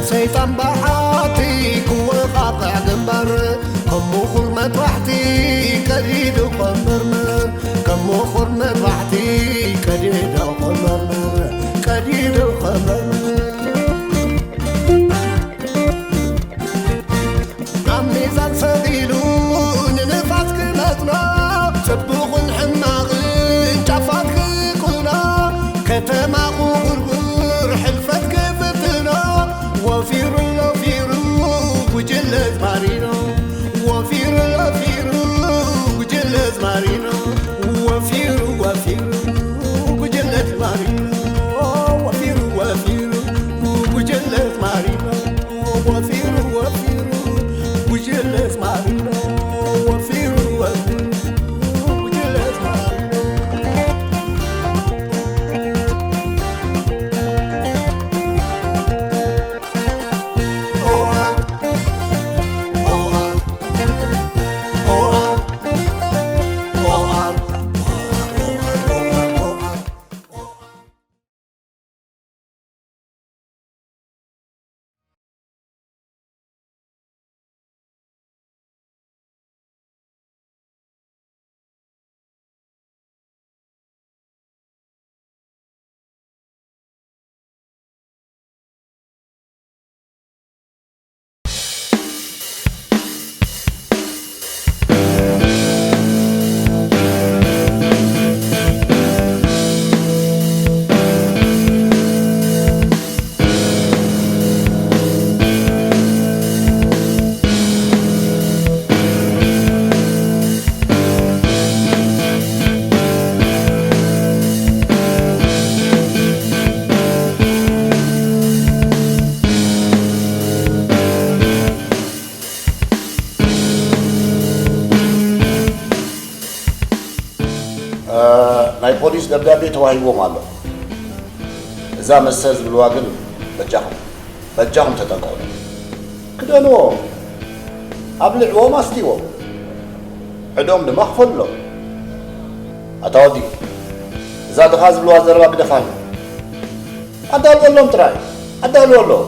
ሰይጣን ብዓቲ ክወቓቕዕ ግንባር፣ ከም ምኹር መጥባሕቲ ቀዲዱ ከመርምር፣ ከም ምኹር መጥባሕቲ ቀዲዱ ከመርምር፣ ቀዲዱ ከመርምር። ኣብ ሚዛን ሰቒሉ ንንፋስ ክመጥኖ፣ ጽቡቕን ሕማቕን ጫፋት ክቁኖ፣ ከተማ ክጉርጉር ሕልፈት ክፍትኖ፣ ወፊሩ ወፊሩ ጉጅለ ኣዝማሪኖ፣ ወፊሩ ወፊሩ ጉጅለ ኣዝማሪኖ፣ ወፊሩ ወፊሩ ጉጅለ ኣዝማሪኖ፣ ወፊሩ ወፊሩ ጉጅለ ኣዝማሪኖ። ወፊሩ ወፊሩ ጉጅለ ኣዝማሪኖ፣ ወፊሩ ወፊሩ ጉጅለ ኣዝማሪኖ። ናይ ፖሊስ ደብዳቤ ተዋሂብዎም ኣሎ። እዛ መስተ ዝብልዋ ግን በጃኹም፣ በጃኹም ተጠንቀቑ። ክደንዎ፣ ኣብልዕዎም፣ ኣስትይዎም። ዕዶም ድማ ክፈሉሎም። ኣታ ወዲ፣ እዛ ድኻ ዝብልዋ ዘረባ ግደፋሉ። ኣዳልወሎም ጥራይ፣ ኣዳልወሎም።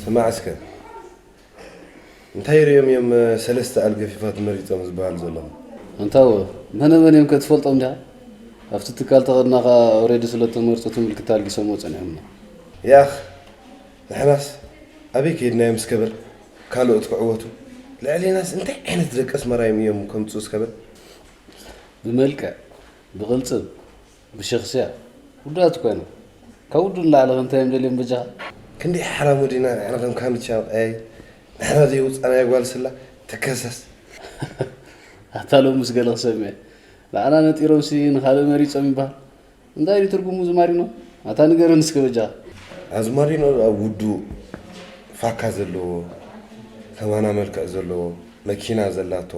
ስማዕ እስከ፣ እንታይ ርኦም እዮም ሰለስተ ኣልገፊፋት መሪጾም ዝበሃል ዘለኹ? ኣንታወ፣ መነ መን እዮም ከ ትፈልጦም ዲኻ? ኣብቲ ትካል ተቐድና ኸኣ ኦሬዲ ስለ እተመርጹ እቲ ምልክታ ኣልጊሶምዎ ጸኒሖምና። ያኽ፣ ንሕናስ ኣበይ ከይድናዮም እስከ በል? ካልኦት ክዕወቱ። ልዕሌናስ እንታይ ዓይነት ደቂ ኣስመራ እዮም እዮም ከምጽኡ እስከ በል? ብመልክዕ፣ ብቕልጽም፣ ብሸኽስያ ውዱኣት እኮ ኢና። ካብ ውዱእ ንላዕሊ ከ እንታይ እዮም ደልዮም በጃኻ? ክንደይ ሓራም ወዲና ንሕና ከም ካምቻ ቀያይ ንሕና ዘየውጻናያ ጓል ስላ ትከሰስ። ኣታ ሎምስ ገለ ክሰምዕ። ንዓና ነጢሮምሲ ንኻልእ መሪጾም ይበሃል። እንታይ እዩ ትርጉሙ እዚ ማሪኖ? ኣታ ንገረኒ እስከ በጃኻ። ኣዝማሪኖ ኣብ ውዱእ ፋካ ዘለዎ፣ ከማና መልክዕ ዘለዎ፣ መኪና ዘላቶ፣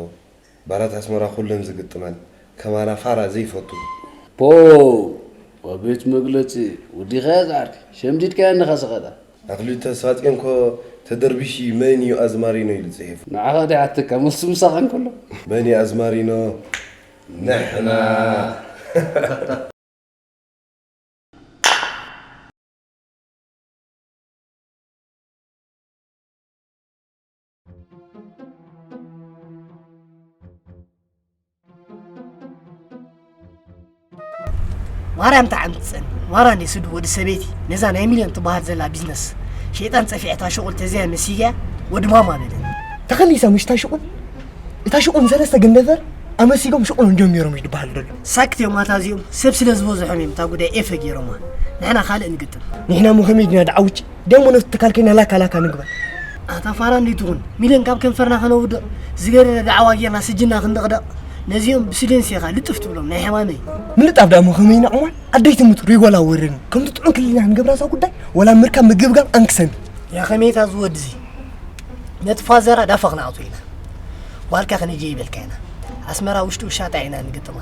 ባራት ኣስመራ ኩለን ዝግጥመን፣ ከማና ፋራ ዘይፈቱ። ፖው! ኣቤት መግለጺ! ወዲኻያ ዝዓርከይ፣ ሸምዲድካያ እንዲኻ ሰኸታ። ኣኽሊሉ ተስፋጽዮን ኮ ተደርቢሽ እዩ፣ መን እዩ ኣዝማሪኖ ኢሉ ጽሒፉ? ንዓኻ ድዩ ሓተካ፣ መልሱ ምሳኻ እንከሎ? መን እዩ ኣዝማሪኖ? ንሕና። ማራ ምታ ዓምጽን ማራ እንደ ስዱ ወዲ ሰበይቲ ነዛ ናይ ሚልዮን ትበሃል ዘላ ቢዝነስ ሸይጣን ጸፊዐ እታ ሽቁል ተዚያ መሲግያ ወዲ ማማ በለኒ። ተኸሊሳ ምሽ እታ ሽቁል? እታ ሽቁል ሰለስተ ገንደፈር ኣመሲጎም ሽቕሎም ጀሚሮም እዩ ዝበሃል ዘሎ። ሳክት እዮም ኣታ እዚኦም፣ ሰብ ስለ ዝበዝሖም እዮም እታ ጉዳይ ኤፈ ገይሮማ። ንሕና ካልእ ንግጥም። ንሕና እሞ ከመይ ዲና ደዓውጭ? ደሞ ነቲ ትካል ከይና ላካ ላካ ንግበር። ኣታ ፋራ እንዴት ትኹን? ሚለን ካብ ከንፈርና ከነውድቕ፣ ዝገደደ ዳዕዋ ጌርና ስጅና ክንደቕደቕ፣ ነዚኦም ብስደንስ ኢኻ ልጥፍ ትብሎም ናይ ሕማመይ። ምልጣፍ ደኣ እሞ ከመይ ኢና እዋን? ኣደይ ትሙት ሪጎላ ወረኒ። ከምቲ ጥዑም ክልልና ንገብራ እዛ ጉዳይ፣ ወላ ምርካብ ምግብጋብ ኣንክሰን። ያ ከመይታ ዝወድዚ? ነቲ ፋዘራ ዳፋ ክነኣቱ ኢና። ጓልካ ክነጀ ይበልካ ኢና። ኣስመራ ውሽጢ ውሻጣ ኢና ንግጥማ።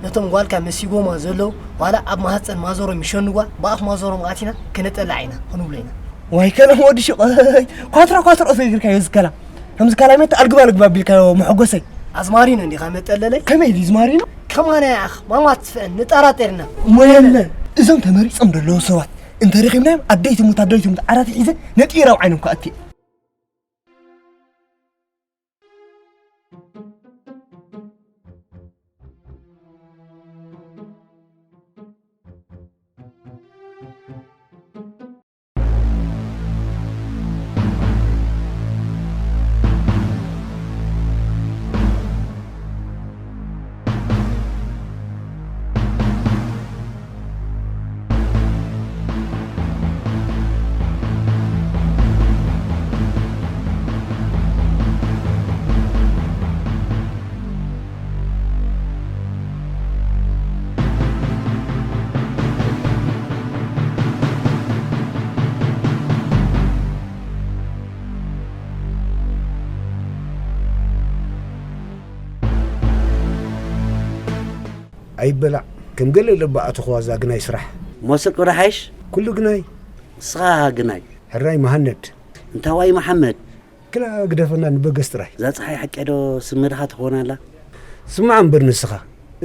ነቶም ጓልካ መሲጎማ ዘለዉ፣ ዋላ ኣብ ማህፀን ማዘሮም ይሸንጓ፣ ብኣፍ ማዘሮም ኣቲና ከነጠልዓ ኢና፣ ክንብሎ ኢና። ዋይ ከነም ወዲ ሽቐይ፣ ኳትራ ኳትራ ኦፈ ይግርካዮ ዝከላ። ከምዚ ካላይ መት ኣልግባ ኣልግባ ቢልካዮ መሐጎሰይ። ኣዝማሪኖ እንዲኻ መጠለለይ? ከመይ ድዩ ዝማሪኖ? ከማና ያኽ፣ ማማ ትፍዕን፣ ንጠራጠርና። ሞየለ፣ እዞም ተመሪጾም ዘለዉ ሰባት እንተረኺብናዮም፣ ኣደይ ትሙት፣ ኣደይ ትሙት፣ ዓራት ሒዘ ነጢረ ኣብ ዓይኖም ክኣቲ። ኣይበላዕ፣ ከም ገለ ለባኣትኹዋ እዛ ግናይ ስራሕ። ሞስር ቅዳሓይሽ? ኩሉ ግናይ። ንስኻ ግናይ። ሕራይ መሃነድ። እንታዋይ መሓመድ? ክላ ግደፈና ንበገስ ጥራይ። እዛ ፀሓይ ሓቂ ዶ ስምድኻ ትኾን ኣላ? ስማዕ እምበር ንስኻ፣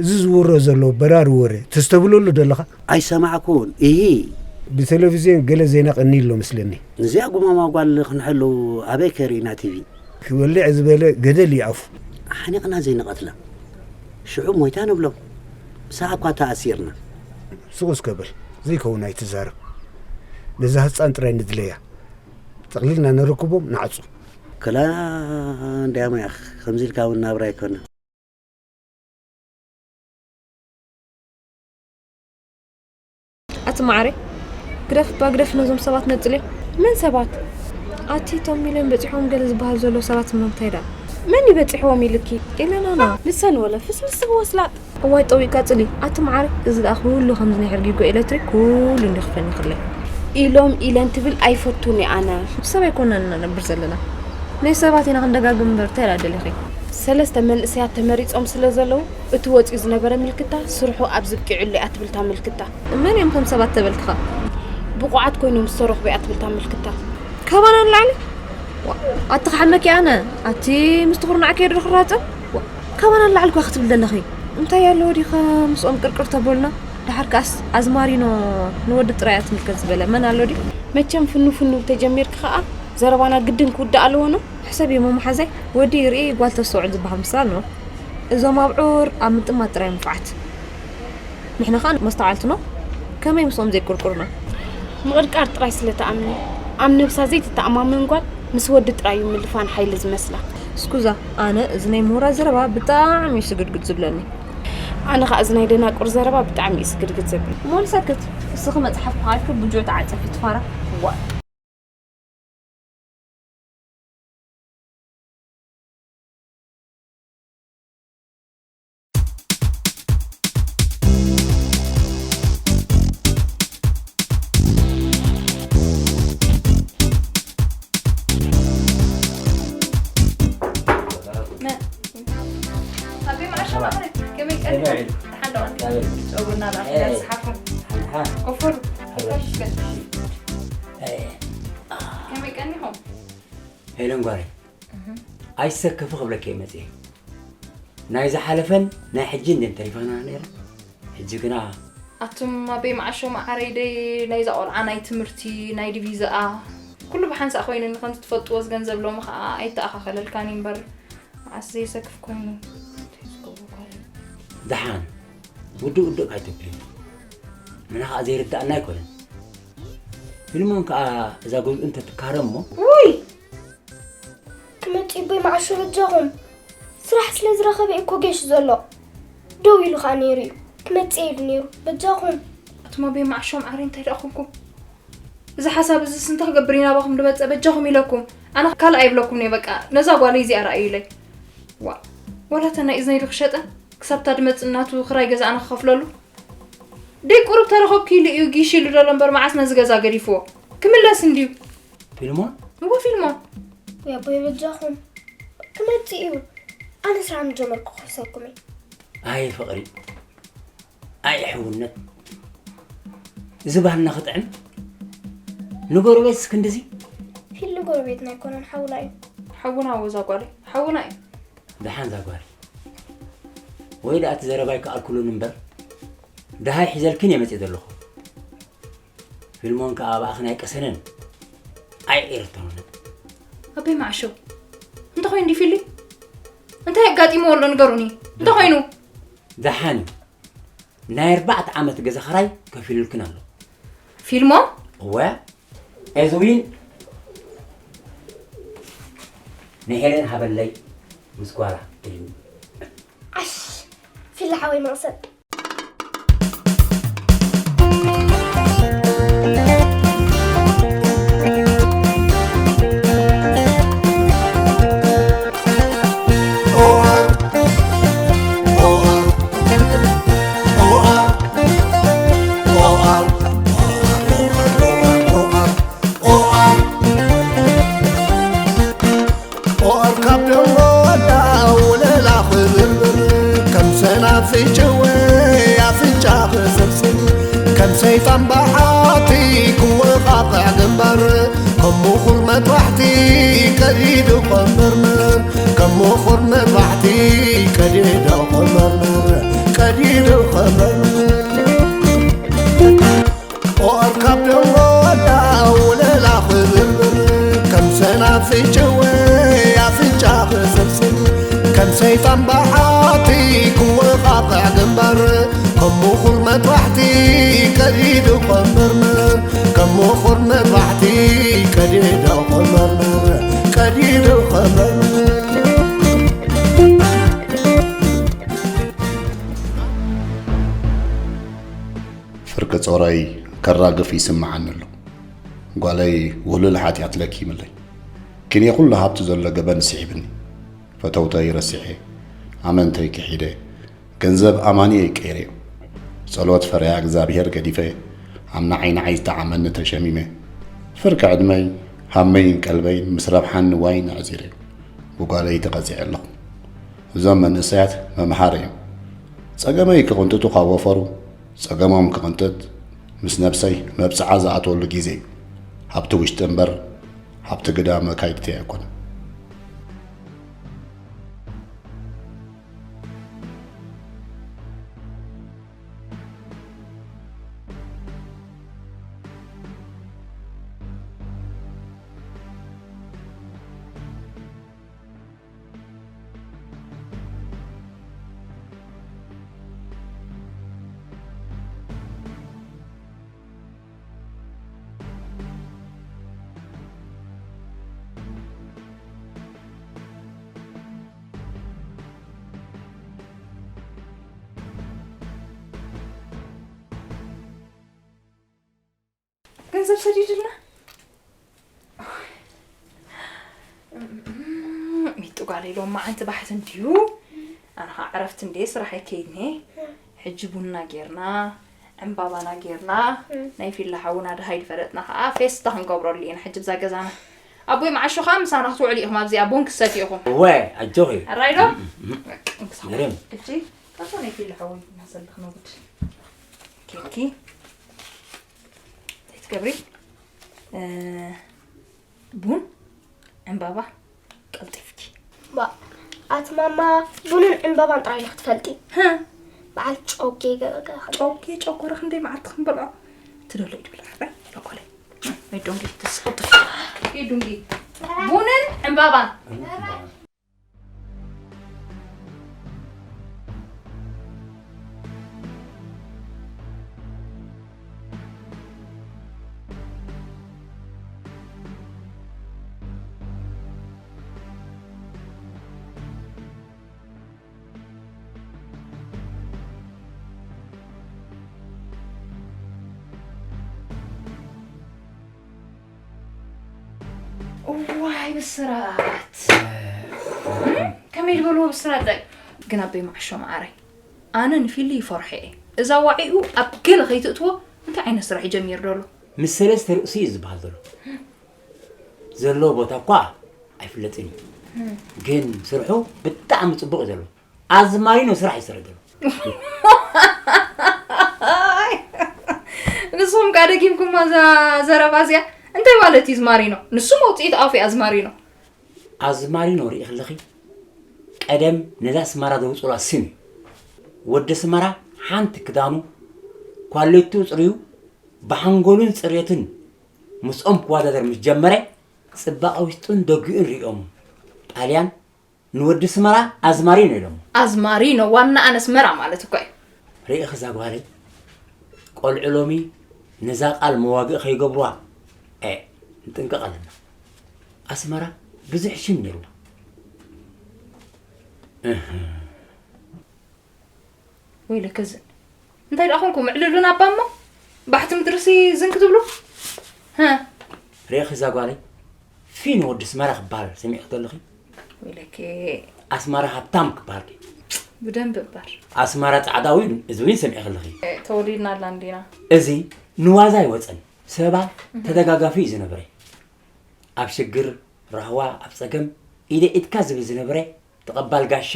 እዚ ዝወሮ ዘሎ በራሪ ወረ ተስተብለሉ ደለኻ? ኣይሰማዕኩን፣ እሂ። ብቴሌቪዝዮን ገለ ዜና ቀኒ ኣሎ መስለኒ። እዚኣ ጉማማ ጓል ክንሕሉ ኣበይ ከርእና ቲቪ? ክበልዕ ዝበለ ገደል ይኣፉ። ሓኒቕና ዘይንቐትላ። ሽዑ ሞይታ ንብሎ። ምሳኣ እኳ ተኣሲርና። ስቕ እስከ በል፣ ዘይከውን ኣይትዛረብ። ነዛ ህፃን ጥራይ ንድለያ። ጠቕሊልና ነረክቦም፣ ንዓጹ። ክላ እንድያም እያ፣ ከምዚ ኢልካ እውን ናብራ ኣይኮነ። ኣቲ ማዓረይ፣ ግደፍ እባ ግደፍ ነዞም ሰባት ነጽልዮም። መን ሰባት? ኣቲ እቶም ሚልዮን በጺሖም ገለ ዝበሃል ዘሎ ሰባት እሞ እንታይ ደኣ? መን እዩ በጺሕዎም ኢልኪ? ኢለናና። ንሰን ወለ ፍስፍስ ወስላጥ። እዋይ ጠዊቕካ ጽሊ። ኣቲ ማዓረይ፣ እዚ ደኣ ኩሉ ከምዚ ናይ ሕርጊጎ ኤሌክትሪክ ኩሉ እንዲኽፈኒ ክለይ። ኢሎም ኢለን ትብል ኣይፈቱን እየ ኣነ። ብሰብ ኣይኮነን ንነብር ዘለና። ናይ ሰባት ኢና ክንደጋግም እምበር እንታይ ደኣ ደሊኺ? ሰለስተ መንእሰያት ተመሪጾም ስለ ዘለዉ፣ እቲ ወጺኡ ዝነበረ ምልክታ ስርሑ ኣብ ዝብቂዑሉ እያ ትብል እታ ምልክታ። መን እዮም ከም ሰባት ተበልክኻ? ብቑዓት ኮይኖም ዝተረኽቡ እያ ትብል እታ ምልክታ። ካባና ንላዕሊ? ዋ፣ ኣቲ ክሓመኪ ኣነ፣ ኣቲ ምስቲ ኩርናዕ ከይዱ ክራጸም? ዋ፣ ካባና ንላዕሊ እኳ ክትብል ዘለኺ። እንታይ ኣለዎ ዲኻ ምስኦም ቅርቅር ተበሉና? ደሓር ከኣስ ኣዝማሪኖ ንወዲ ጥራይ እያ ትምልከት ዝበለ መን ኣሎ ድዩ? መቸም ፍኑ ፍኑ ተጀሚርኪ ከኣ ዘረባና ግድን ክውዳእ ኣለዎ ኖ? ሕሰብ እሞ መሓዛይ፣ ወዲ ይርኢ ጓል ተስተውዕል ዝበሃል ምሳል ኖ። እዞም ኣብዑር ኣብ ምጥማት ጥራይ ምፉዓት። ንሕና ከኣ መስተውዓልቲ ኖ። ከመይ ምስኦም ዘይቁርቁርና? ምቕርቃር ጥራይ ስለ ትኣምኒ። ኣብ ነብሳ ዘይትተኣማመን ጓል ምስ ወዲ ጥራይ እዩ ምልፋን ሓይሊ ዝመስላ። እስኩዛ፣ ኣነ እዚ ናይ ምሁራት ዘረባ ብጣዕሚ እዩ ስግድግድ ዝብለኒ። ኣነ ኸኣ እዚ ናይ ደናቁር ዘረባ ብጣዕሚ እዩ ስግድግድ ዘብል። እሞ ንሰክት፣ እስኺ መጽሓፍ ከኣልኪ ብጁዕ ተዓጸፊ ትፋራ። ዋ። ኣቤ መዓሾ ማዕረ፣ ከመይ ቀኒኹም? ደሓን ዶ ቀኒኹም? ጨጉርና ላፍ፣ ሓሓ። ኮፈሩ። ከመይ ቀኒኹም? ሄለን ጓለይ፣ ኣይሰከፊ ክብለኪ እየ መፅየ። ናይ ዝሓለፈን ናይ ሕጂ እንዴን ተሪፈና ነይረ። ሕጂ ግና ኣቱም ኣበይ መዓሾ መዓረይ ደይ ናይዛ ቆልዓ ናይ ትምህርቲ፣ ናይ ዲቪዛኣ፣ ኩሉ ብሓንሳእ ኮይኑኒ። ከምቲ ትፈልጥዎ እዚ ገንዘብ ሎሚ ኸኣ ኣይተኣኻኸለልካን እዩ እምበር፣ መዓስ ዘየሰክፍ ኮይኑ። እንታይ ዝገብሮ ጓል እዩ? ደሓን፣ ውድእ ውድእ ካይተብልኒ። ንሕና ኸኣ ዘይርድኣና ኣይኮነን። ፊልሞን ከኣ እዛ ገብኡ እንተትካረ እሞ። ውይ! ክመጽእ በይ መዓሾ በጃኹም። ስራሕ ስለ ዝረኸበ እዩ እኮ ገሽ ዘሎ። ደው ኢሉ ኸኣ ነይሩ እዩ። ክመጽእ ኢሉ ነይሩ። በጃኹም። ኣቱም ኣቦይ መዓሾም ዓሪ እንታይ ደኣ ኾንኩም? እዚ ሓሳብ እዚስ እንታይ ክገብር እዩ ናባኹም ዝመጸ? በጃኹም ኢለኩም። ኣነ ካልእ ኣይብለኩም እየ በቃ። ነዛ ጓለይ እዚኣ ረኣዩለይ። ዋ፣ ዋላ እተን ናይ እዝነይ ዶ ክሸጠን? ክሳብ እታ ድመጽእ ናቱ ክራይ ገዛ ኣነ ክኸፍለሉ? ደይ ቁሩብ ተረኸብኩ ኢሉ እዩ ጊሽ ኢሉ ዘሎ እምበር መዓስ ነዚ ገዛ ገዲፍዎ? ክምለስ እንድዩ። ፊልሞን? እወ ፊልሞን። ወይ ኣቦይ በጃኹም። ክመጽእ እዩ። ኣነ ስራሕ ምጀመርኩ ክሕሰኩም እየ። ኣይ ፍቕሪ፣ ኣይ ሕውነት፣ እዚ ባህልና ክጥዕም ንጎረቤት እስኪ እንደዚ። ፊሊ ጎረቤትና ኣይኮነን፣ ሓውና እዩ። ሓውና እወ እዛ ጓለይ፣ ሓውና እዩ። ደሓን እዛ ጓል። ወይ ደኣ እቲ ዘረባይ ክኣርክሉን እምበር፣ ደሃይ ሒዘልክን እየ መጽእ ዘለኹ። ፊልሞን ከኣ ብኣኽን ኣይቀሰነን፣ ኣይኤርተውንን። ኣቦይ መዓሾ፣ እንታይ ኮይኑ እንዲ ፊሊ? እንታይ ኣጋጢምዎ ኣሎ ንገሩኒ። እንታይ ኮይኑ? ደሓን እዩ። ናይ ኣርባዕተ ዓመት ገዛ ኽራይ ከፊሉልክን ኣሎ። ፊልሞን? እወ፣ ኤዝዊን ንሄለን ሃበለይ ምስ ጓላ ኢሉ። ዓሽ፣ ፊሊ ሓወይ መቕሰን። ኦር ካብ ደንጎላ ውለላ ክብርብር፣ ከም ሰናፍጭ ወይ ኣፍንጫ ክስብስብ፣ ከም ሰይጣን በዓቲ ክወቓቕዕ ግንባር፣ ከም ምኹር መጥባሕቲ ቀዲዱ ከመርምር፣ ከም ምኹር መጥባሕቲ ቀዲዱ ከመርምር፣ ቀዲዱ ከመርምር። ኦር ካብ ደንጎላ ውለላ ክብርብር፣ ከም ሰናፍጭ ወይ ኣፍንጫ ክስብስብ፣ ከም ሰይጣን በዓቲ ክወቓቕዕ ግንባር፣ ከም ምኹር መጥባሕቲ ቀዲዱ ከመርምር፣ ከም ምኹር መጥባሕቲ ቀዲዱ ከመርምር፣ ቀዲዱ ከመርምር። ፍርቂ ጾረይ ከራግፍ ይስምዓኒ ኣሎ። ጓለይ ውህሉል ሓጢኣት ለኪምለይ። ግን የኹሉ ሃብቲ ዘሎ ገበን ስሒብኒ። ፈተውተይ ረሲዐ፣ ኣመንተይ ክሒደ፣ ገንዘብ ኣማንየይ ቀይረዮ። ጸሎት ፈሪሃ እግዚኣብሄር ገዲፈ፣ ኣብ ንዓይ ንዓይ ዝተዓመኒ ተሸሚመ። ፍርቂ ዕድመይ፣ ሃመይን ቀልበይን ምስ ረብሓን ንዋይን ኣዕጺረዮ። ብጓለይ ተቐጺዐ ኣለኹ። እዞም መንእሰያት መምሃሪ እዮም። ጸገመይ ክቕንጥጡ ካብ ወፈሩ፣ ጸገሞም ክቕንጥጥ ምስ ነብሰይ መብጽዓ ዝኣትወሉ ግዜ እዩ። ሃብቲ ውሽጢ እምበር ሃብቲ ግዳ መካይድተይ ኣይኮነን። ገንዘብ ሰዲድልና። ሚጡ ጓለይ ሎም መዓንቲ ባሕቲ እንድዩ። ኣነ ኸዓ ዕረፍቲ እንድየ ስራሕ ኣይከይድን እየ። ሕጂ ቡና ጌርና፣ ዕምባባና ጌርና፣ ናይ ፊላ ሓውና ደሃይ ዝፈለጥና ኸዓ ፌስታ ክንገብረሉ ኢና ሕጂ ብዛ ገዛና። ኣቦይ መዓሾ ኸዓ ምሳና ክትውዕሉ ኢኹም ኣብዚኣ ቡን ክትሰትዩ ኢኹም። እወ፣ ኣጆኺ። ኣራይ ዶ? በቃ፣ እንክሳብ ግርም። ሕጂ፣ ካብታ ናይ ፊላ ሓወይ እናሰልኽ ነውድ። ኬኪ። እንታይ ትገብሪ? እ፣ ቡን፣ ዕምባባ፣ ቀልጢፍኪ። ባ፣ ኣቲ ማማ፣ ቡንን ዕምባባን ጥራይ ኢኺ ትፈልጢ። ሀ? በዓል ጮጌ ገበጋ። ጮጌ ጨጎራ ክንደይ መዓልቲ ክንበልዖ? ትደልዮ ድብላ፣ ራይ፣ ሎኮለይ። ወይ ዶንጊ፣ ትስቁጥፊ። ወይ ዶንጊ። ቡንን ዕምባባን። እዋይ ብስራት። ከመይ ዝበልዎ ብስራት ዳይ? ግን ኣበይ መዓሾ መዓረይ፣ ኣነ ንፊሊ ይፈርሖ እየ። እዛ ዋዒኡ ኣብ ገለ ከይትእትዎ እንታይ ዓይነት ስራሕ ይጀሚር ደሎ? ምስ ሰለስተ ርእሱ እዩ ዝበሃል ዘሎ። ዘለዎ ቦታ እኳ ኣይፍለጥን እዩ፣ ግን ስርሑ ብጣዕሚ ጽቡቕ እዩ ዘሎ። ኣዝማሪኖ ስራሕ ይሰርሕ ዘሎ። ንስኹም ከኣ ደጊምኩማ እዛ ዘረባ እዚኣ። እንታይ ማለት እዩ ዝማሪኖ? ንሱ መውፅኢት ኣፉ እዩ ኣዝማሪኖ። ኣዝማሪኖ ርኢ ከለኺ፣ ቀደም ነዛ ኣስመራ ዘውፅኡላ ስም እዩ። ወዲ ኣስመራ ሓንቲ ክዳኑ፣ ኳሌቱ ፅርዩ፣ ብሓንጎሉን ፅሬቱን ምስኦም ክወዳደር ምስ ጀመረ፣ ፅባቐ ውሽጡን ደጊኡን ሪኦም ጣልያን ንወዲ ኣስመራ ኣዝማሪኖ ኢሎሞ። ኣዝማሪኖ ዋና ኣነ ኣስመራ ማለት እኮ እዩ። ርኢኺ እዛ ጓለይ፣ ቆልዑ ሎሚ ነዛ ቃል መዋግእ ከይገብርዋ፣ እ፣ ንጥንቀቕ ኣለና። ኣስመራ ብዙሕ ሽም ነይርዋ። እህ። ወይለከ ዝን እንታይ ደኣ ኾንኩም? ዕልሉን ኣባ እሞ ባሕቲ ምድርሲ ዝን ክትብሉ? ሀ። ርኢኺ እዛ ጓለይ፣ ፊኖ ወዲ ኣስመራ ክበሃል ሰሚዕኺ ተለኺ? ወይለከ። ኣስመራ ሃብታም ክበሃል ከ? ብደንብ እምበር። ኣስመራ ጻዕዳ እውን፣ እዚ እውን ሰሚዕኺ ኣለኺ? እ፣ ተወሊድናላ እንዲና። እዚ ንዋዛ ኣይወጸን። ሰባ ተደጋጋፊ እዩ ዝነበረ። ኣብ ሽግር፣ ራህዋ፣ ኣብ ጸገም፣ ኢደ ኢድካ ዝብል ዝነበረ፣ ተቐባል ጋሻ፣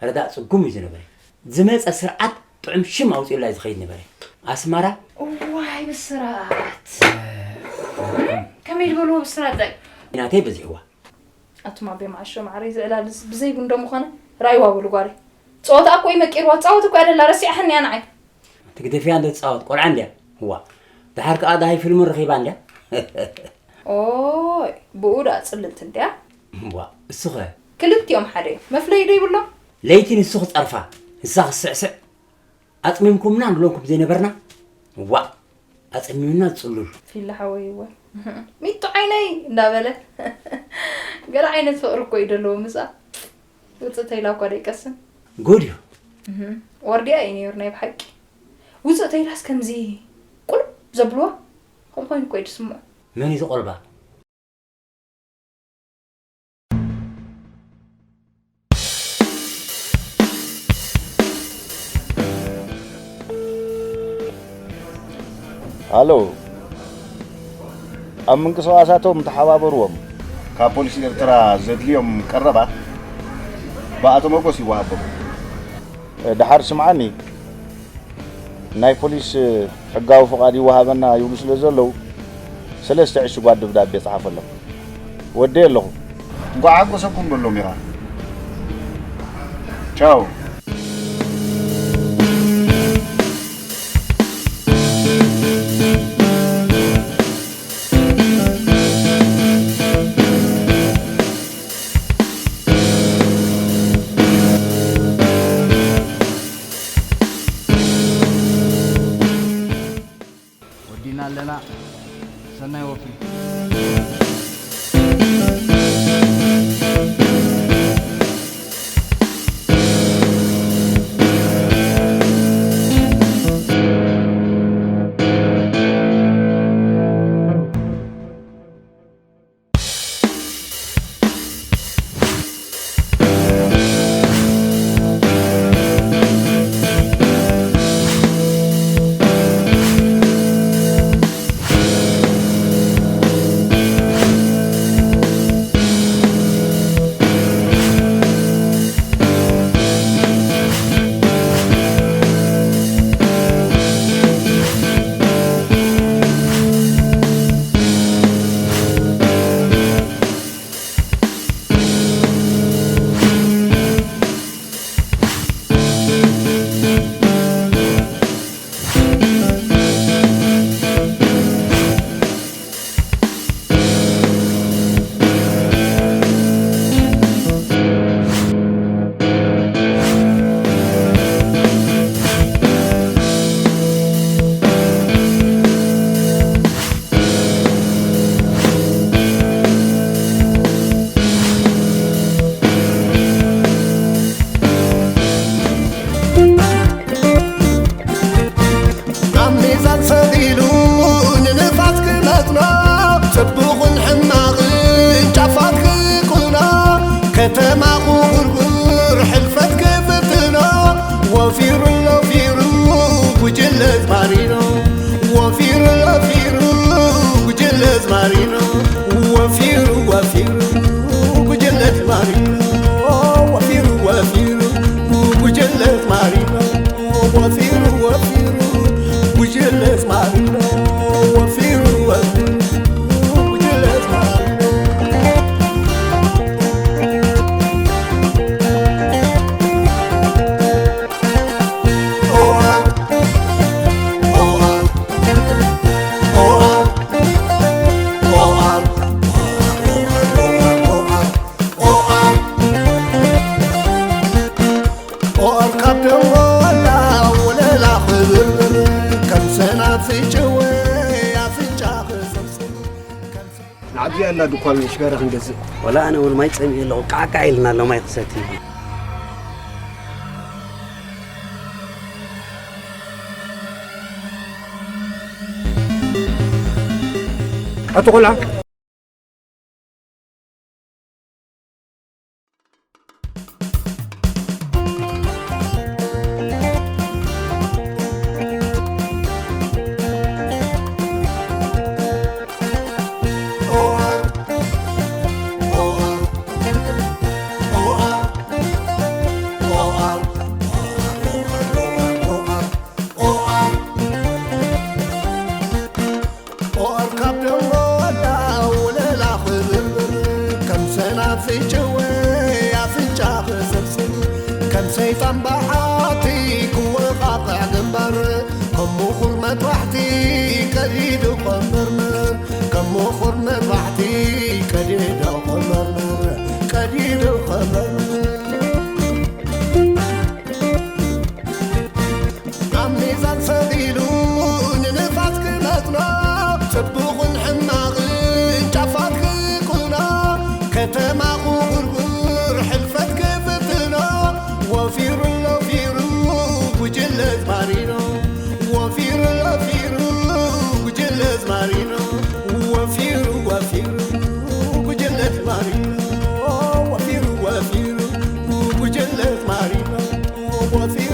ረዳእ ጽጉም እዩ ዝነበረ። ዝመጸ ስርዓት ጥዑም ሽም ኣውጺኡላ እዩ ዝኸይድ ነበረ። ኣስመራ እዋይ ብስራት። ከመይ ዝበልዎ ብስራት ዳይ? ናተይ በዚሕዋ። ኣቱም ኣቤ መዓሾ ማዕረይ ዝዕላልስ ብዘይ ጉንዶ ምኾነ ራይዋ በሉ ጓለይ። ጸወታ እኮ እዩ መቂርዋ። ትጻወት እኮ እያ ደላ፣ ረሲዕኽኒ እያ ንዓይ። ትግደፍያ እንዶ ትጻወት ቆልዓ እንድያ። እዋ። ደሓር ከኣ ደሃይ ፊልሙ ረኺባ እንድያ። ኦይ፣ ብኡ ደኣ ጽልልቲ እንድያ። እዋ፣ እሱ ኸ? ክልቲኦም ሓደ እዮም። መፍለዪ ዶ ይብሎም? ለይቲ ንሱ ክጸርፋ፣ ንሳ ክስዕስዕ። ኣጽሚምኩምና ንብለኩም ዘይነበርና። እዋ፣ ኣጸሚምና ዝጽሉል። ፊላ ሓወይ እወ። ሚጡ ዓይነይ እንዳበለ። ገለ ዓይነት ፍቕሪ እኮ እዩ ደለዎ ምስኣ። ውጽእ ተይላ እኳ ደይቀስን። ጉድ እዩ። እህ፣ ዋርድያ እዩ ነይሩ ናይ ብሓቂ። ውጽእ ተይላስ ከምዚ ቁልብ ዘብልዋ? ከምኡ ኮይኑ እኮ እዩ ዝስምዖ። መን እዩ ዝቆልባ? ሃሎ፣ ኣብ ምንቅስቓሳቶም ተሓባበርዎም። ካብ ፖሊስ ኤርትራ ዘድልዮም ቀረባት ብኣቶ መጎስ ይወሃቦም። ደሓር ስምዓኒ፣ ናይ ፖሊስ ሕጋዊ ፍቓድ ይወሃበና ይብሉ ስለ ዘለዉ፣ ሰለስተ ዕሽጓት ደብዳቤ ጸሓፈሎም። ወደየ ኣለኹ። እንቋዕ ሓጎሰኩም በሎም ኢኻ። ቻው። ወዲና ኣለና። ሰናይ ወፍሪ። ኣብ ሚዛን ሰቒሉ ንንፋስ ክመጥኖ፣ ጽቡቕን ሕማቕን ጫፍ ኣፍንጭወይ ኣፍንጫ ክሰብስብ ንዓብዚ ኣላ ድኳን ሽጋራ ክንገዝእ። ወላ ኣነ እውን ማይ ጸሚኡ ኣለኹ። ቃዕቃዕ ኢልና ኣሎ ማይ ክሰቲ። ኣቶ ቆልዓ። ኦር ካብ ደንጎላ ወለላ ክብርብር፣ ከም ሰናፍጭ ወይ ኣፍንጫ ክስብስብ፣ ከም ሰይጣን በሓቲ ክወቓቕዕ ግንባር፣ ከም ምኹር መጥባሕቲ ቀዲዱ ክምርምር፣ ከም ምኹር መጥባሕቲ ቀዲዱ ክምርምር፣ ቀዲዱ ክምርምር። ኣብ ሚዛን ሰቒሉ ንንፋስ ክመጥኖ፣ ጽቡቕን ሕማቕን ጫፋት ክቁኖ፣ ከተማ ቁርቁር ሕልፈት ክፍትኖ፣ ወፊሩ ለፊሩ ጉጅለ ዝማሪኖ፣ ወፊሩ ለፊሩ ጉጅለ ዝማሪኖ፣ ወፊሩ ወፊሩ ጉጅለ ዝማሪኖ፣ ወፊሩ ወፊሩ ጉጅለ ዝማሪኖ፣ ወፊሩ